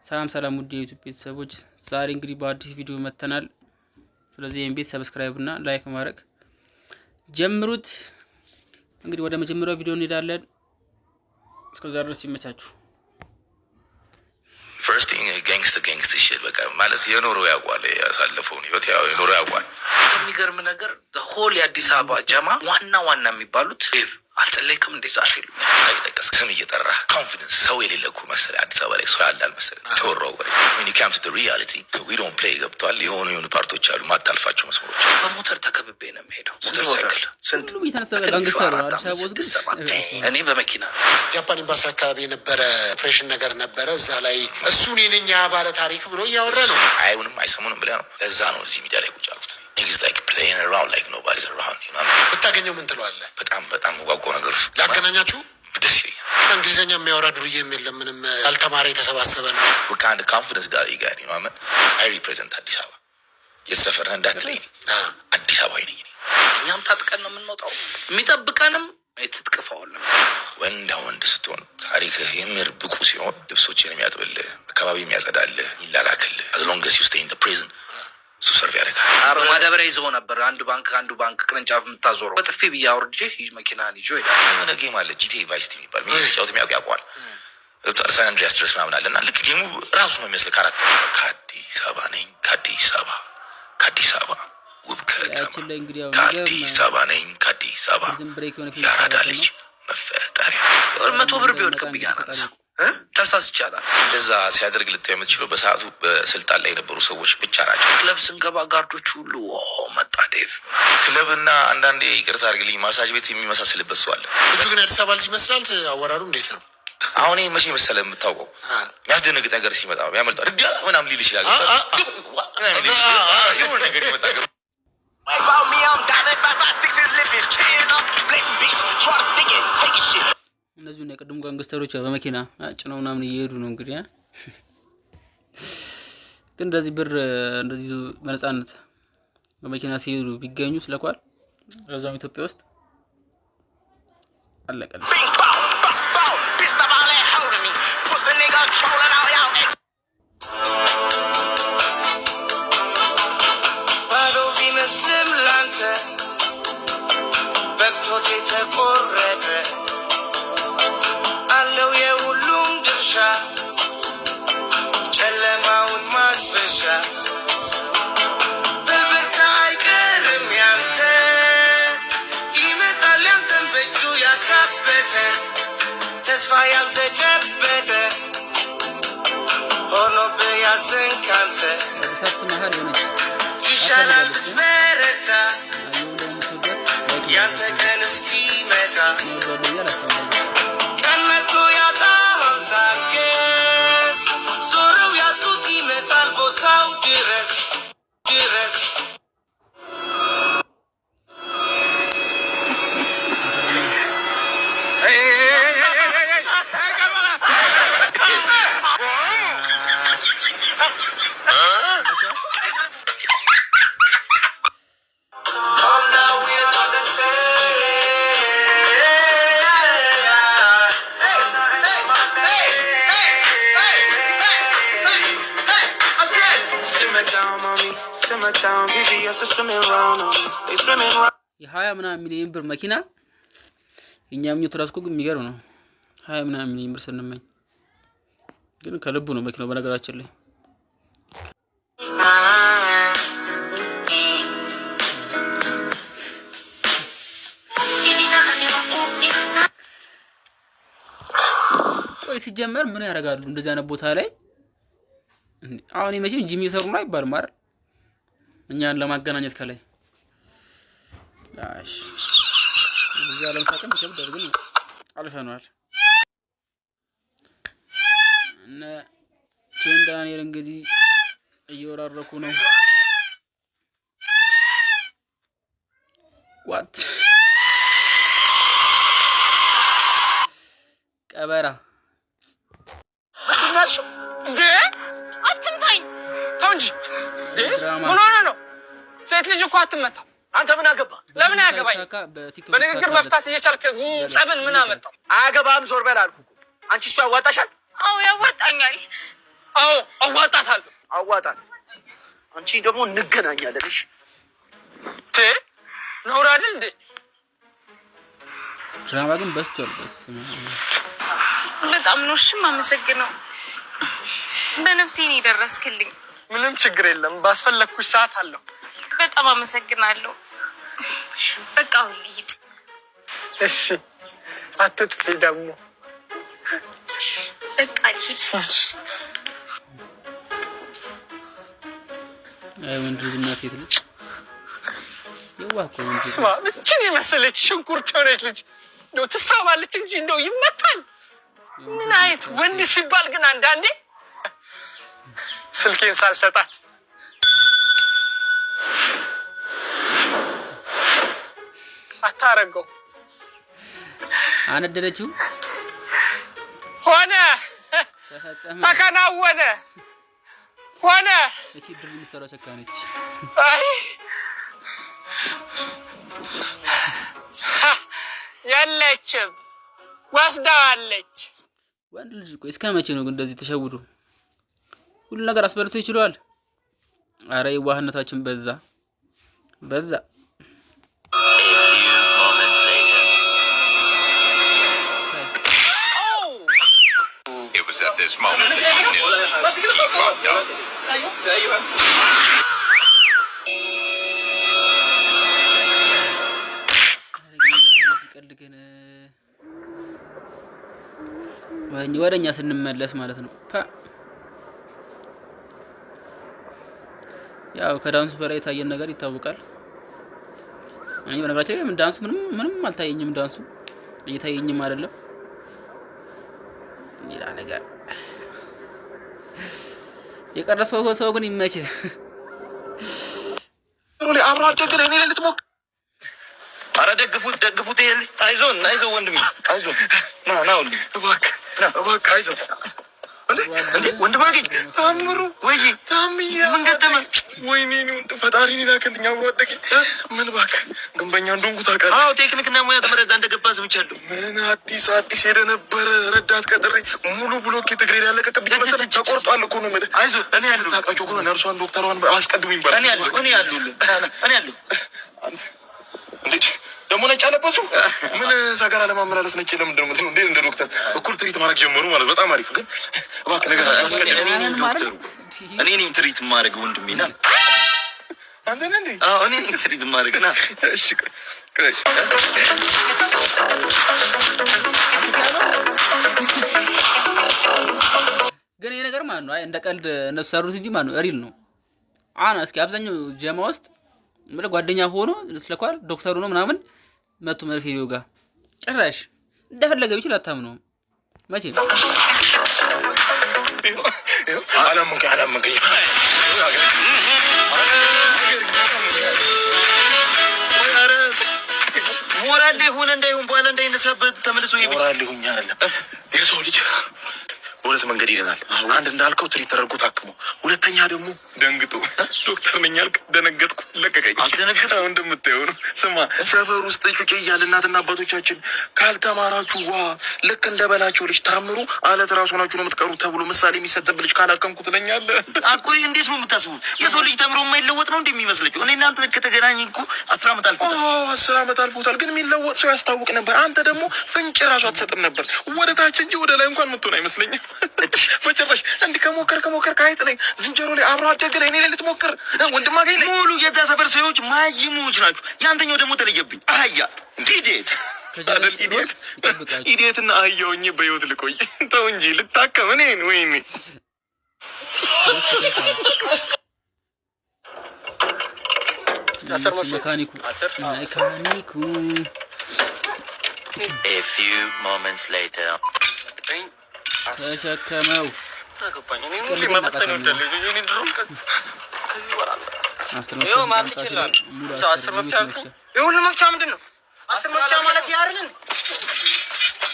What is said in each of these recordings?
ሰላም ሰላም ውድ የ YouTube ቤተሰቦች፣ ዛሬ እንግዲህ በአዲስ ቪዲዮ መጥተናል። ስለዚህ ይህን ቤት subscribe እና like ማድረግ ጀምሩት። እንግዲህ ወደ መጀመሪያው ቪዲዮ እንሄዳለን። እስከዛ ድረስ ይመቻችሁ። First thing, gangster gangster shit በቃ ማለት የኖረው ያውቋል፣ ያሳለፈውን ህይወት ያው የኖረው ያውቋል። የሚገርም ነገር whole የአዲስ አበባ ጀማ ዋና ዋና የሚባሉት "ዴቭ አልጸለይክም እንዴ ጻፍ" ይሉኛል። እየጠቀስክ ስም እየጠራ confidence ሰው የሌለ እኮ መሰለህ። አዲስ አበባ ላይ ሰው ያለ አልመሰለህ። ተወራው ወሬ when you come to the reality, we don't play። ገብቷል። የሆኑ የሆኑ part ኦች አሉ፣ ማታልፋቸው መስመሮች አሉ። በሞተር ተከብቤ ነው የምሄደው። ሞተር ሳይክል ስንት? ሁሉም እየተነሳ በትንሹ gangster ነው። አራት አዲስ አበባ አምስት ውስጥ ግን ስድስት ሰባት እኔ በመኪና ነው። ጃፓን ኤምባሲ አካባቢ የነበረ ኦፕሬሽን ነገር ነበረ። እዛ ላይ እሱ እኔ ነኝ ያ ባለ ታሪክ ብሎ እያወራ ነው። አይሁንም አይሰሙንም ብለህ ነው። ለዛ ነው እዚህ ሚዲያ ላይ ቁጭ አልኩት። Niggas like playing around like nobody's around, you know? ብታገኘው ምን ትለዋለህ? በጣም በጣም ጓጓው ነገር እሱ። ላገናኛችሁ። ደስ ይለኛል። እንግሊዝኛ የሚያወራ ዱርዬም የለም፣ ምንም ያልተማረ የተሰባሰበ ነው። What kind of confidence that you got, you know what I mean? I represent አዲስ አበባ። የት ሰፈር ነህ እንዳትለኝ፣ አዲስ አበባ ነኝ እኔ። እኛም ታጥቀን ነው የምንወጣው። የሚጠብቀንም የትጥቅ foul ነው። ወንዳ ወንድ ስትሆን፣ ታሪክህ የምር ብቁ ሲሆን፣ ልብሶችን የሚያጥብልህ፣ አካባቢ የሚያጸዳልህ፣ ይላላክልህ፣ as long as you stay in the prison እሱ serve ያደርጋል። ማዳበሪያ ይዘው ነበር። አንዱ ባንክ አንዱ ባንክ ቅርንጫፍ የምታዞረው በጥፊ ብዬ አውርጄ መኪናን ይዞ ሄዳል። የሆነ game አለ GTA Vice City የሚባል፣ ተጫውቶ የሚያውቅ ያውቀዋል። ገብቶሃል? ሳን አንድሪያስ ድረስ ምናምን አለ እና ልክ game ኡ ራሱ ነው የሚመስል character። ከአዲስ አበባ ነኝ፣ ከአዲስ አበባ፣ ከአዲስ አበባ ውብ ከተማ። ላያችን ላይ እንግዲህ ያው ከአዲስ አበባ ነኝ፣ ከአዲስ አበባ Prison Break የሆነ ፊልም የአራዳ ነው። ልጅ መፈጠሪያ። 100 ብር ቢወድቅብኝ አላነሳም። ተሳስቻለሁ። እንደዛ ሲያደርግ ልታይ የምትችለው በሰዓቱ በስልጣን ላይ የነበሩ ሰዎች ብቻ ናቸው። ክለብ ስንገባ guard ኦች ሁሉ "ኦ መጣ ዴቭ።" ክለብ እና አንዳንዴ ይቅርታ አድርግልኝ ማሳጅ ቤት የሚመሳስልበት ሰው አለ። ልጁ ግን አዲስ አበባ ልጅ ይመስላል። አወራሩ እንዴት ነው? አሁን ይሄ መቼ መሰለህ የምታውቀው፣ የሚያስደነግጥ ነገር ሲመጣ ያመልጣል። እንዲያ ምናምን ሊል ይችላል። ምናምን ሊል ይችላል። የሆነ ነገር ይመጣ። About me, I'm diving five, five, sixes, living, chin up, flexing, bitch. Try to stick it, take it, shit. እነዚሁን የቅድሙ gangster ኦች ያው በመኪና ጭነው ምናምን እየሄዱ ነው። እንግዲህ ግን እንደዚህ ብር እንደዚህ በነጻነት በመኪና ሲሄዱ ቢገኙ ስለኳል ለዛም ኢትዮጵያ ውስጥ አለቀለ። Bing, bow, bow, bow. Bitch, stop all that holding me. Pussy nigga trolling all y'all ex. ባዶ ቢመስልም ላንተ በቅቶት የተቆረጠ አለው የሁሉም ድርሻ ጨለማውን ማስበሻ። በልበርታ አይቀርም ያንተ ይመጣል ያንተን በእጁ ያካበተ ተስፋ ያልተጨበጠ ሆኖብህ ያዘንክ አንተ። በሳክስ መሀል የሆነች ይሻላል ታስፈልጋለች። ብትበረታ ይሁን እንደምትወዷት like ያንተ ቀን እስኪመጣ። እወዷለሁ ብዬ አላስብም። ቀን መጥቶ ያጣሃል ታገስ። ዞረው ያጡት ይመጣል ቦታው ድረስ ድረስ። Oh, now we're not the same. Hey, hey, hey, hey, hey, hey, hey, hey. I said, Simmer down, mommy, simmer down. VVS is swimming round on me. They swimming round. የ20 ምናምን ሚሊዮን ብር መኪና የእኛ ምኞት ራሱ እኮ ግን የሚገርም ነው። 20 ምናምን ሚሊዮን ብር ስንመኝ ግን ከልቡ ነው መኪናው በነገራችን ላይ። ቆይ ሲጀመር ምን ያደርጋሉ እንደዚህ አይነት ቦታ ላይ? አሁን መቼም ጂም እየሰሩ ነው አይባልም አይደል? እኛን ለማገናኘት ከላይ ላሽ እዚህ አለምሳቅም ይከብዳል፣ ግን አልፈነዋል። እነ ጆን ዳንኤል እንግዲህ እየወራረኩ ነው። What ቀበራ። አትምታኝ። ተው እንጂ። ድራማ። ምን ሆነ ነው? ሴት ልጅ እኮ አትመታም። አንተ ምን አገባ? ለምን አያገባኝ? ሳይሳካ በቲክቶክ በንግግር የተሳካለት መፍታት እየቻልክ ጸብን ምን አመጣው? አያገባም። ዞር በል አልኩ እኮ። አንቺ እሱ ያዋጣሻል? አዎ ያዋጣኛል። አዎ አዋጣታለሁ። አዋጣት። አንቺ ደግሞ እንገናኛለን። እሺ ነውር አይደል እንዴ? ድራማ ግን በዝቷል። በስመ አብ። በጣም ነው እሺ የማመሰግነው። በነፍሴ ነው የደረስክልኝ። ምንም ችግር የለም። ባስፈለግኩሽ ሰዓት አለሁ። በጣም አመሰግናለሁ። በቃ አሁን ልሂድ። እሺ አትጥፊ ደግሞ። በቃ ልሂድ። አይ ወንድ ልጅና ሴት ልጅ የዋህ እኮ ወንድ ልጅ። ስማ፣ እችን የመሰለች ሽንኩርት የሆነች ልጅ እንደው ትሳባለች እንጂ እንደው ይመታል። ምን አይነት ወንድ ሲባል ግን አንዳንዴ ስልኬን ሳልሰጣት አታረገው። አነደደችው። ሆነ፣ ተፈጸመ። ተከናወነ፣ ሆነ። እቺ ድር የሚሰራው ጨካነች። አይ የለችም፣ ወስዳዋለች። ወንድ ልጅ እኮ እስከ መቼ ነው ግን እንደዚህ ተሸውዶ ሁሉ ነገር አስበልቶ ይችለዋል? አረ የዋህነታችን በዛ በዛ። It was at this moment that he knew he fucked up. ኧረ ግን የፈረንጅ ቀልድ ግን ወደ እኛ ስንመለስ ማለት ነው። ያው ከዳንሱ በላይ የታየን ነገር ይታወቃል። እኔ በነገራችን ላይ ዳንሱ ምንም ምንም አልታየኝም። ዳንሱ እየታየኝም አይደለም። ሌላ ነገር የቀረ ሰው ግን ይመችህ። አብሮ አደገ እኔ ላይ ልትሞክር። ኧረ ደግፉት ደግፉት። ይሄ ልጅ አይዞን አይዞን ወንድሜ አይዞን፣ ና ና ወንድሜ እባክህ ና እባክህ አይዞን። እንዴ እንዴ ወንድም አገኝ ታምሩ ወይ ታምዬ ምን ገጠመ? ወይኔ እኔ ወንድም ፈጣሪ ላከልኝ። አብሮ አደገ። ምን እባክህ ግንበኛ እንደሆንኩ ታውቃለህ። አዎ ቴክኒክና ሙያ ተመረህ እዛ እንደገባ ሰምቻለሁ። ምን አዲስ አዲስ ሄደ ነበረ ረዳት ቀጥሬ ሙሉ ብሎኬት እግሬ ላይ ያለቀቀብኝ መሰለህ። ተቆርጧል እኮ ነው የምልህ። አይዞህ እኔ አለሁ። ታውቃቸው እኮ ነው ነርሷን ዶክተሯን አስቀድሙ ይባላል። እኔ አለሁ እኔ አለሁልህ እኔ አለሁ። እንዴ ደግሞ ነጭ አለበሱ። ምን ሰገራ ለማመላለስ ነጭ ለምንድን ነው የምትለው? እንዴ እንደ ዶክተር እኩል treat ማድረግ ጀመሩ ማለት በጣም አሪፍ። ግን እባክህ ነገር አስቀድም። እኔ ነኝ ዶክተሩ፣ እኔ ነኝ treat የማደርገው ወንድሜ ና። አንተ ነህ እንዴ? አዎ እኔ ነኝ treat የማደርገው ና። እሺ ቆይ ቆይ። ግን ይሄ ነገር ማለት ነው አይ እንደ ቀልድ እነሱ ሰሩት እንጂ ማለት ነው real ነው። አና እስኪ አብዛኛው ጀማ ውስጥ ምለ ጓደኛ ሆኖ ስለኳል ዶክተሩ ነው ምናምን መቶ መርፌ ቢወጋ ጭራሽ እንደፈለገ ቢችል አታምነውም መቼም። አላመንከኝ አላመንከኝ። ኧረ ሞራል ላይ ሆነ እንዳይሆን በኋላ እንዳይነሳበት ተመልሶ ይብጭ ሞራል ሆኜ አይደለም። የሰው ልጅ በሁለት መንገድ ይድናል። አንድ እንዳልከው treat ተደርጎ ታክሞ፣ ሁለተኛ ደግሞ ደንግጦ ዶክተር ነኝ አልክ፣ ደነገጥኩ፣ ለቀቀኝ። አስደነግጥ። አሁን እንደምታየው ነው። ስማ ሰፈር ውስጥ ጩጬ እያለ እናትና አባቶቻችን ካልተማራችሁ ዋ ልክ እንደ በላቸው ልጅ ታምሩ አለት ራሱ ሆናችሁ ነው የምትቀሩት ተብሎ ምሳሌ የሚሰጥብ ልጅ ካላከምኩ ትለኛለህ። አቆይ እንዴት ነው የምታስቡት? የሰው ልጅ ተምሮ የማይለወጥ ነው እንደሚመስለችው። እኔ እናንተ ከተገናኘን እኮ 10 ዓመት አልፎታል። 10 ዓመት አልፎታል፣ ግን የሚለወጥ ሰው ያስታውቅ ነበር። አንተ ደግሞ ፍንጭ ራሱ አትሰጥም ነበር። ወደ ታች እንጂ ወደ ላይ እንኳን የምትሆን አይመስለኝም። መጨረሻ እንዲህ ከሞከር ከሞከር ከአይጥ ላይ ዝንጀሮ ላይ አብሮ አደገ ላይ እኔ ላይ ልትሞክር ወንድም አገኝ ላይ ሙሉ የዛ ሰፈር ሰዎች ማይሞች ናቸው። ያንተኛው ደግሞ ተለየብኝ። አህያ idiot። አይደል idiot idiot ና አህያ ሆኜ በህይወት ልቆይ? ተው እንጂ ልታከም እኔን። ወይኔ መካኒኩ መካኒኩ A few moments later. ተሸከመው። አገባኝ። እኔ እስከ ሁሌ ልጅ መፈተን አቃተኝ። እወዳለሁ። እኔ ድሮም ከዚህ በኋላ 10 ይኸው መፍቻ ማለት መምጣት ይችላል። ሙሉ እዛ 10 10 መፍቻ የቤት አልኩህ። መፍቻ የሁሉ መፍቻ ምንድን ነው? 10 መፍቻ ማለት ይሄ አይደል እንዴ?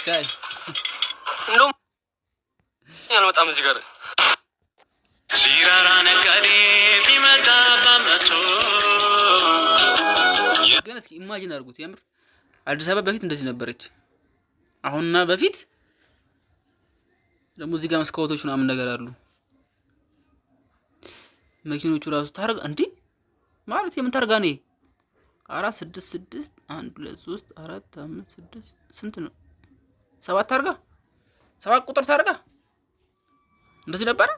ዳይ እንደውም አልመጣም እዚህ ጋር። ሲራራ ነጋዴ ቢመጣ ባመቶ ግን እስኪ imagine አድርጉት። የምር አዲስ አበባ በፊት እንደዚህ ነበረች። አሁንና በፊት ደግሞ እዚህ ጋር መስታወቶች ምናምን ነገር አሉ። መኪኖቹ ራሱ ታርጋ እንዴ ማለት የምን ታርጋ ነው? 4 6 6 1 2 3 4 5 6 ስንት ነው? 7 ታርጋ፣ 7 ቁጥር ታርጋ እንደዚህ ነበረ።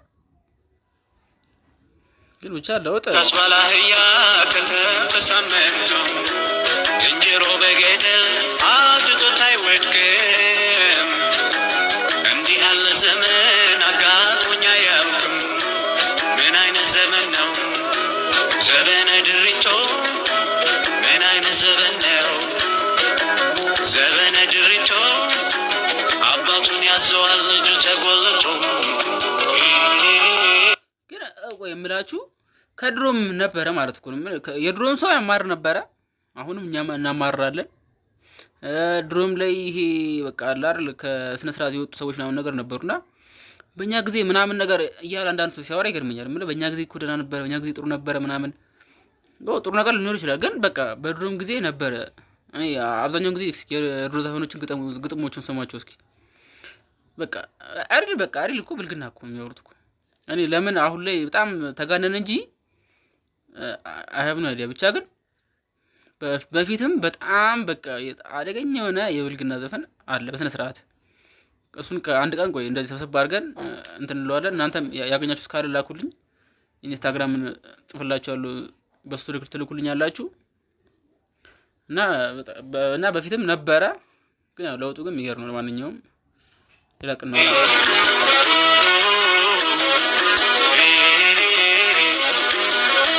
ግን ብቻ ለውጥ ተስባላህያ ከተበሳመቶ ዝንጀሮ በገደል አፍጥጦት አይወድቅም። እንዲህ ያለ ዘመን አጋጥሞኝ አያውቅም። ምን አይነት ዘመን ነው ዘበነ ድሪቶ? ምን አይነት ዘመን ነው ዘበነ ድሪቶ? አባቱን ያዘዋል ልጁ ተጎልቶ። ግን ቆይ የምላችሁ ከድሮም ነበረ ማለት እኮ ነው። የድሮም ሰው ያማር ነበረ። አሁንም እኛም እናማራለን። ድሮም ላይ ይሄ በቃ አለ አይደል ከስነ ስርዓት የወጡ ሰዎች ምናምን ነገር ነበሩና በእኛ ጊዜ ምናምን ነገር እያለ አንዳንድ ሰው ሲያወራ ይገርመኛል። የምልህ በእኛ ጊዜ እኮ ደህና ነበረ፣ በእኛ ጊዜ ጥሩ ነበረ ምናምን። ጥሩ ነገር ሊኖር ይችላል፣ ግን በቃ በድሮም ጊዜ ነበረ። እኔ አብዛኛውን ጊዜ የድሮ ዘፈኖችን ግጥሞችን ስሟቸው እስኪ። በቃ አይደል በቃ አይደል እኮ ብልግና እኮ የሚያወሩት እኮ። እኔ ለምን አሁን ላይ በጣም ተጋነን እንጂ I have no idea። ብቻ ግን በፊትም በጣም በቃ አደገኛ የሆነ የብልግና ዘፈን አለ በስነ ስርዓት። እሱን ከአንድ ቀን ቆይ እንደዚህ ሰብሰብ አድርገን እንትን እንለዋለን። እናንተም ያገኛችሁት ካለ ላኩልኝ። ኢንስታግራምን ጽፍላችኋለሁ፣ በሱ ትልኩልኝ ያላችሁ እና በፊትም ነበረ፣ ግን ያው ለውጡ ግን የሚገርም ነው። ለማንኛውም ሌላ ቀን ነው።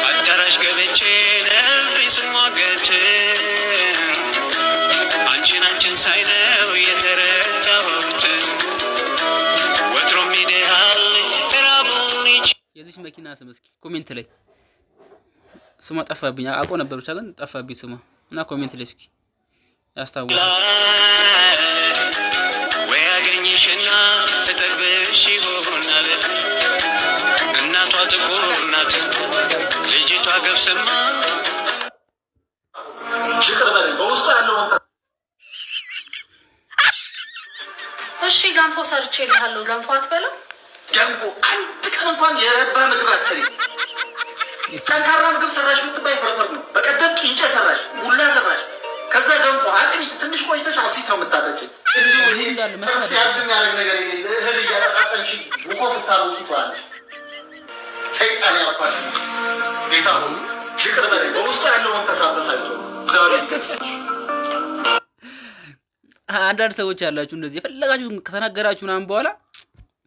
አዳራሽ ገብቼ ነፍሬ ስሟገት አንቺን አንቺን ሳይነው የተረታሁት ወትሮም ይደሃል ራቡን የዚች መኪና ስም እስኪ comment ላይ፣ ስሟ ጠፋብኝ። አውቀው ነበር ብቻ ግን ጠፋብኝ ስሟ እና comment ላይ እስኪ ያስታውሳል። ይችላል ወይ አገኝሽና እጠግብሽ ይሆናል። እናቷ ጥቁር ናት፣ ልጅቷ ገብስማ። ይቅር በለኝ። በውስጡ ያለው መንፈስ እሺ ገንፎ ሰርቼልሃለሁ። ገንፎ አትበላም? ገንፎ አንድ ቀን እንኳን የረባ ምግብ አትሰሪ። ጠንካራ ምግብ ሰራሽ ብትባይ ፍርፍር ነው። በቀደም ቂንጨ ሰራሽ፣ ቡላ ሰራሽ፣ ከዛ ገንፎ፣ አጥሚት፣ ትንሽ ቆይተሽ አብሲት ነው የምታጠጪ። እንዲሁ ይሄ እንዳለ ጥርስ መሳደብ። ያዝ የሚያደርግ ነገር የሌለ እህል እያጠጣጠንሽ ቡኮ ስታቦኪ ትዋለሽ። ሰይጣን ያልኳል። ጌታ ሆይ ይቅር በለኝ። በውስጡ ያለው መንፈስ አበሳጭቶ እግዚአብሔር ይገስጽሽ። አንዳንድ ሰዎች ያላችሁ እንደዚህ የፈለጋችሁ ከተናገራችሁ ምናምን በኋላ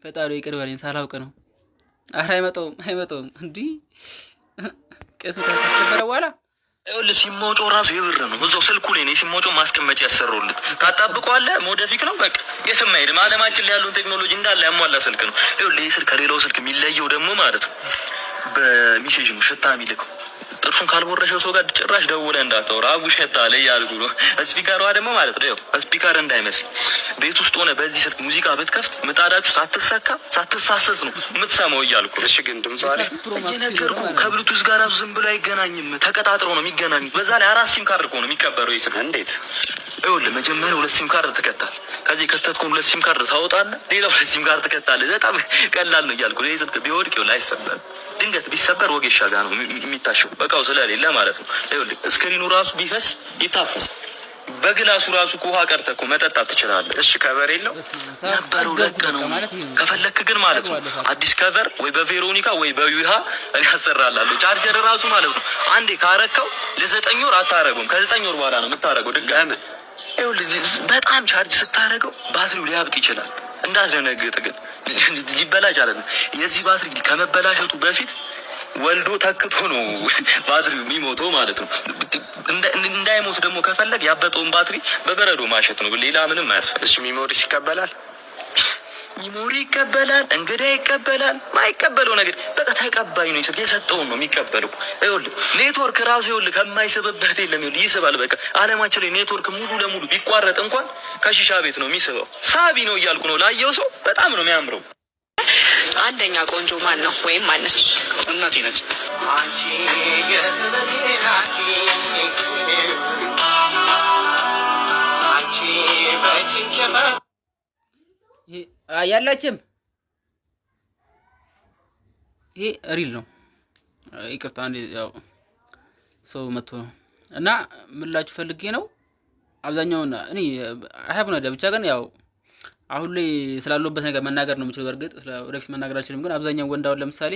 ፈጣሪ ይቅር በለኝ ሳላውቅ ነው። ኧረ አይመጣውም አይመጣውም። እንዲህ ቄሱ ከተሰበረ በኋላ ይኸውልህ ሲሞጮ ራሱ የብር ነው። እዛው ስልኩ ላይ ነው የሲሞጮ ማስቀመጫ ያሰሩልት። ታጣብቀዋለህ፣ ሞደፊክ ነው በቃ የትም አይሄድም። ዓለማችን ላይ ያለውን ቴክኖሎጂ እንዳለ ያሟላ ስልክ ነው። ይኸውልህ ይህ ስልክ ከሌላው ስልክ የሚለየው ደግሞ ማለት ነው በ message ነው ሽታ የሚልከው። ጥርሱን ካልቦረሸው ሰው ጋር ጭራሽ ደውለህ እንዳታወራ አቡ ሸታ አለ እያልኩ ነው። Speaker ሯ ደግሞ ማለት ነው ይኸው speaker እንዳይመስል ቤት ውስጥ ሆነ በዚህ ስልክ ሙዚቃ ብትከፍት ምጣዳችሁ ሳትሰካ ሳትሳሰስ ነው የምትሰማው እያልኩ ነው። እሺ ግን ድምፁ አሪፍ የ 13 Pro Max እየነገርኩህ ሲኖረው ማለት ነው። ከብሉቱዝ ጋር ራሱ ዝም ብሎ አይገናኝም። ተቀጣጥረው ነው የሚገናኙት። በዛ ላይ አራት ሲም ካርድ እኮ ነው የሚቀበረው ይህ ስልክ። እንዴት? ይኸውልህ መጀመሪያ ሁለት ሲም ካርድ ትከታል። ከዚህ የከተትከውን ሁለት ሲም ካርድ ታወጣለህ፣ ሌላ ሁለት ሲም ካርድ ትከታለህ። በጣም ቀላል ነው እያልኩ ነው። ይህ ስልክ ቢወድቅ ይኸውልህ አይሰበርም። ድንገት ቢሰበር ወጌሻ ጋር ነው የሚታሸው እቃው ስለሌለ ማለት ነው። ይኸውልህ screen ኑ ራሱ ቢፈስ ይታፈስ። በ glass ኡ ራሱ ውሃ ቀርተህ እኮ መጠጣት ትችላለህ። እሺ cover የለው? በስመ አብ ሳክስ ነበረው ጠገብኩ ለቀ በቃ ነው። ማለት ይሄ ነው። ከፈለክ ግን ማለት ነው ጠግባለሁ ሳክስ። አዲስ cover ወይ በቬሮኒካ ወይ በዊሃ እኔ አሰራላለሁ። ቻርጀር ራሱ ማለት ነው አንዴ ካረከው ለ9 ወር አታረገውም። ከ9 ወር በኋላ ነው የምታረገው ድጋሚ። ይኸውልህ በጣም charge ስታረገው ባትሪው ሊያብጥ ይችላል። እንዳትደነግጥ ግን ሊበላሽ አለ። የዚህ ባትሪ ከመበላሸቱ በፊት ወልዶ ተክቶ ነው ባትሪው የሚሞተው ማለት ነው። እንዳይሞት ደግሞ ከፈለግ ያበጠውን ባትሪ በበረዶ ማሸት ነው። ሌላ ምንም አያስፈልግም። እሺ memory ይቀበላል? Memory ይቀበላል፣ እንግዳ ይቀበላል። ማይቀበለው ነገር በቃ ተቀባይ ነው። ስልክ የሰጠውን ነው የሚቀበለው። ይኸውልህ ኔትወርክ ራሱ ይኸውልህ ከማይስብበት የለም። ይኸውልህ ይስባል። በቃ አለማችን ላይ ኔትወርክ ሙሉ ለሙሉ ቢቋረጥ እንኳን ከሺሻ ቤት ነው የሚስበው። ሳቢ ነው እያልኩ ነው። ላየው ሰው በጣም ነው የሚያምረው። አንደኛ ቆንጆ ማን ነው ወይም ማነች? እናቴ ነች። አንቺ የዘመኔ ሐኪም፣ አንቺ በጭንቅ ይሄ ያላችም ይሄ real ነው። ይቅርታ አንዴ ያው ሰው መጥቶ ነው። እና ምላችሁ ፈልጌ ነው አብዛኛውን እኔ I have no idea፣ ብቻ ግን ያው አሁን ላይ ስላለሁበት ነገር መናገር ነው የምችለው። በእርግጥ ወደፊት መናገር አልችልም። ግን አብዛኛው ወንድ አሁን ለምሳሌ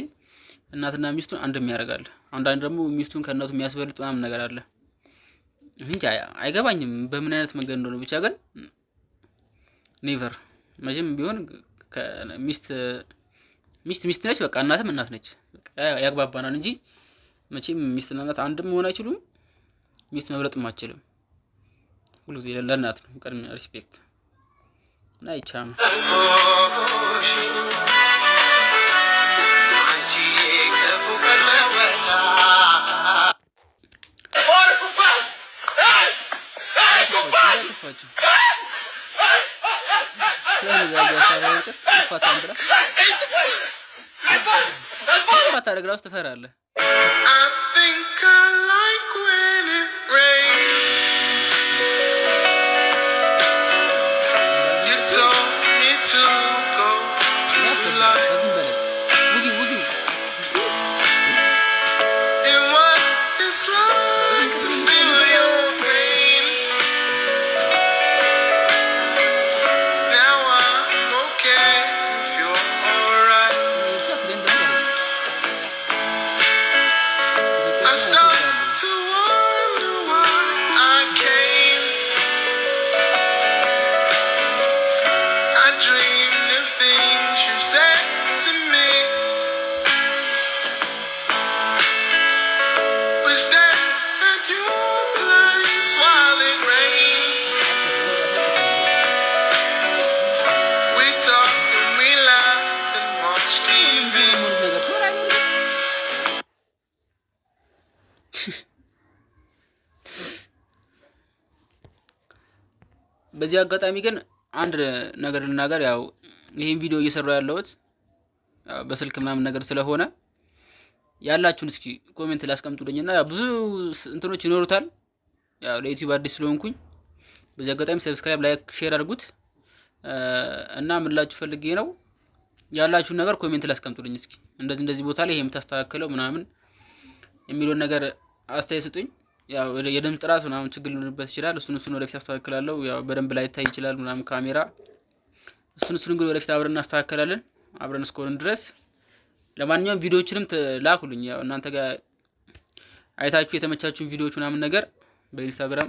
እናትና ሚስቱን አንድ የሚያደርጋል። አንዳንድ ደግሞ ሚስቱን ከእናቱ የሚያስበልጥ ምናምን ነገር አለ። እንጃ አይገባኝም በምን አይነት መንገድ እንደሆነ። ብቻ ግን never፣ መቼም ቢሆን ሚስት ሚስት ሚስት ነች። በቃ እናትም እናት ነች። ያግባባናል እንጂ መቼም ሚስትና እናት አንድም መሆን አይችሉም። ሚስት መብለጥም አትችልም። ሁልጊዜ ለእናት ነው ቅድሚያ respect እና ይቻ ነው። እንዳጠፋችሁ ይፋታን ብላ ባታደርግ እራሱ ትፈራለህ። I think I like when it rains. You told me to go to the light. ከዚህም በላይ ውጊው ውጊው። And what it's like to feel your pain. Now I'm okay if you're alright. ብቻ trend ነገር ነው። I start to wonder why I came. I dreamed of things you said to me. We stay at your place while it rains. We talk and we laugh and watch TV. የሚሆኑት ነገር ትሆን አይሆንም። በዚህ አጋጣሚ ግን አንድ ነገር ልናገር። ያው ይህን ቪዲዮ እየሰራሁ ያለሁት ያው በስልክ ምናምን ነገር ስለሆነ ያላችሁን እስኪ comment ላይ አስቀምጡልኝና ያው ብዙ እንትኖች ይኖሩታል። ያው ለ YouTube አዲስ ስለሆንኩኝ በዚህ አጋጣሚ subscribe፣ like፣ share አድርጉት እና ምን ላችሁ ፈልጌ ነው ያላችሁን ነገር comment ላይ አስቀምጡልኝ እስኪ፣ እንደዚህ እንደዚህ ቦታ ላይ ይሄ የምታስተካክለው ምናምን የሚለውን ነገር አስተያየት ስጡኝ። ያው የድምፅ ጥራት ምናምን ችግር ሊኖርበት ይችላል። እሱን ወደፊት አስተካክላለሁ። ያው በደንብ ላይታይ ይችላል ምናምን ካሜራ፣ እሱን እንግዲህ ወደፊት አብረን እናስተካክላለን አብረን እስከሆንን ድረስ። ለማንኛውም ቪዲዮዎችንም ላኩልኝ። ያው እናንተ ጋር አይታችሁ የተመቻችሁን ቪዲዮዎች ምናምን ነገር በ Instagram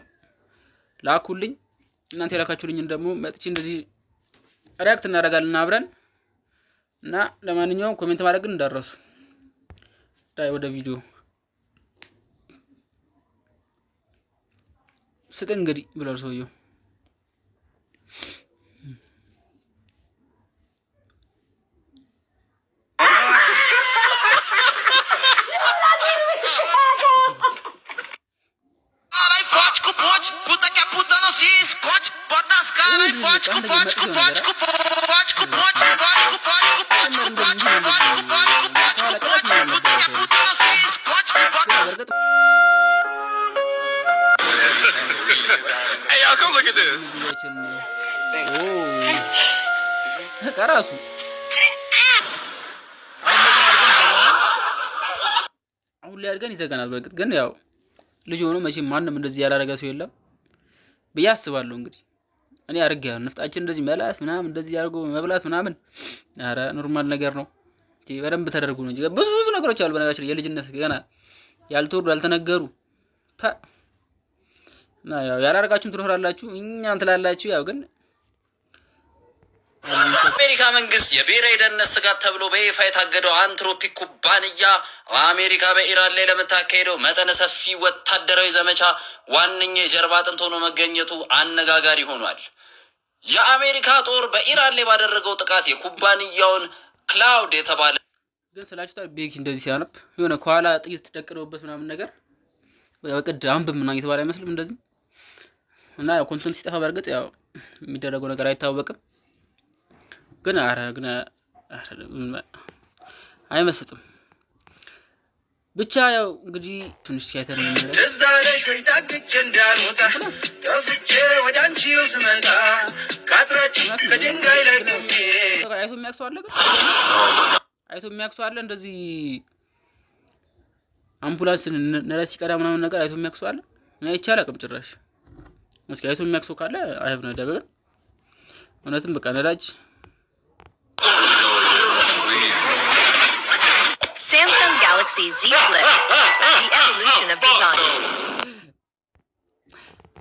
ላኩልኝ። እናንተ የላካችሁልኝን ደግሞ መጥቼ እንደዚህ react እናደርጋለን አብረን። እና ለማንኛውም comment ማድረግ ግን እንዳትረሱ። ዳይ ወደ ቪዲዮ ስጥ እንግዲህ ብሏል ሰውየው። Puta que a puta não se esconde. Bota as caras e fode com fode com fode com fode com fode com fode com fode com fode com fode com fode com fode com fode. Puta que a puta não se esconde. Bota as በእርግጥ Hey, y'all, come look at this. ቪዲዮዎችን ኦ በቃ ራሱ አሁን ላይ አድርገን ይዘጋናል። በእርግጥ ግን ያው ልጅ ሆኖ መቼም ማንም እንደዚህ ያላረገ ሰው የለም ብዬ አስባለሁ። እንግዲህ እኔ አድርጌያለሁ። ንፍጣችን እንደዚህ መላስ ምናምን እንደዚህ አድርጎ መብላት ምናምን ኧረ normal ነገር ነው። እንጂ በደንብ ተደርጎ ነው እንጂ ብዙ ብዙ ነገሮች አሉ። በነገራችን ላይ የልጅነት ገና ያልተወሩ ያልተነገሩ እና ያው ያላረጋችሁም ትኖራላችሁ፣ እኛን ትላላችሁ። ያው ግን አሜሪካ መንግስት የብሔራዊ ደህንነት ስጋት ተብሎ በይፋ የታገደው Anthropic ኩባንያ አሜሪካ በኢራን ላይ ለምታካሄደው መጠነ ሰፊ ወታደራዊ ዘመቻ ዋነኛ የጀርባ አጥንት ሆኖ መገኘቱ አነጋጋሪ ሆኗል። የአሜሪካ ጦር በኢራን ላይ ባደረገው ጥቃት የኩባንያውን Claude የተባለ ግን ስላችሁታል ቤኪ እንደዚህ ሲያነብ የሆነ ከኋላ ጥይት ተደቅነውበት ምናምን ነገር በቅድ አንብብ ምናምን የተባለ አይመስልም እንደዚህ። እና ያው content ሲጠፋ በእርግጥ ያው የሚደረገው ነገር አይታወቅም። ግን ኧረ ግን ኧረ አይመስጥም። ብቻ ያው እንግዲህ ትንሽ ቲያትር ነው የሚለው። ትዝ አለሽ ወይ ታግቼ እንዳልወጣ ጠፍቼ ወደ አንቺው ስመጣ ካጥራችን ከድንጋይ ላይ ቆሜ አይቶ የሚያውቅ ሰው አለ? ግን አይቶ የሚያውቅ ሰው አለ? እንደዚህ አምቡላንስ ነዳጅ ሲቀዳ ምናምን ነገር አይቶ የሚያውቅ ሰው አለ? እኔ አይቼ አላውቅም ጭራሽ። እስኪ አይቶ የሚያውቅ ሰው ካለ I have no idea። ግን እውነትም በቃ ነዳጅ Samsung Galaxy Z Flip, the evolution of design.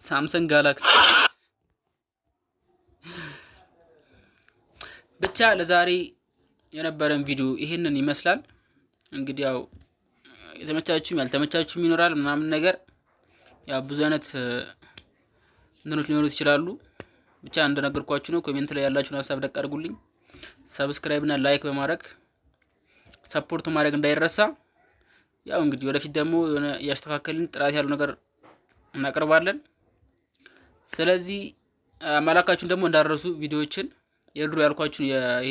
Samsung Galaxy። ብቻ ለዛሬ የነበረን ቪዲዮ ይህንን ይመስላል። እንግዲህ ያው የተመቻችሁም ያልተመቻችሁም ይኖራል ምናምን ነገር፣ ያው ብዙ አይነት እንትኖች ሊኖሩት ይችላሉ። ብቻ እንደነገርኳችሁ ነው። Comment ላይ ያላችሁን ሀሳብ ደቅ አድርጉልኝ። Subscribe እና like በማድረግ support ማድረግ እንዳይረሳ። ያው እንግዲህ ወደፊት ደግሞ የሆነ እያስተካከልን ጥራት ያለው ነገር እናቀርባለን። ስለዚህ መላካችሁን ደግሞ እንዳትረሱ። ቪዲዮዎችን የድሮ ያልኳችሁን ይሄ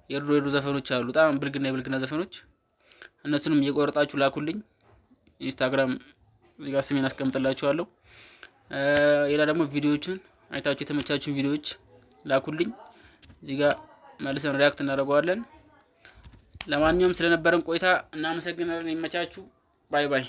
የድሮ የድሮ ዘፈኖች አሉ፣ በጣም ብልግና የብልግና ዘፈኖች፣ እነሱንም እየቆረጣችሁ ላኩልኝ። ኢንስታግራም እዚህ ጋር ስሜን አስቀምጥላችኋለሁ። ሌላ ደግሞ ቪዲዮዎችን አይታችሁ የተመቻችሁን ቪዲዮዎች ላኩልኝ። እዚህ ጋር መልሰን react እናደርገዋለን። ለማንኛውም ስለነበረን ቆይታ እናመሰግናለን። ይመቻችሁ። Bye bye።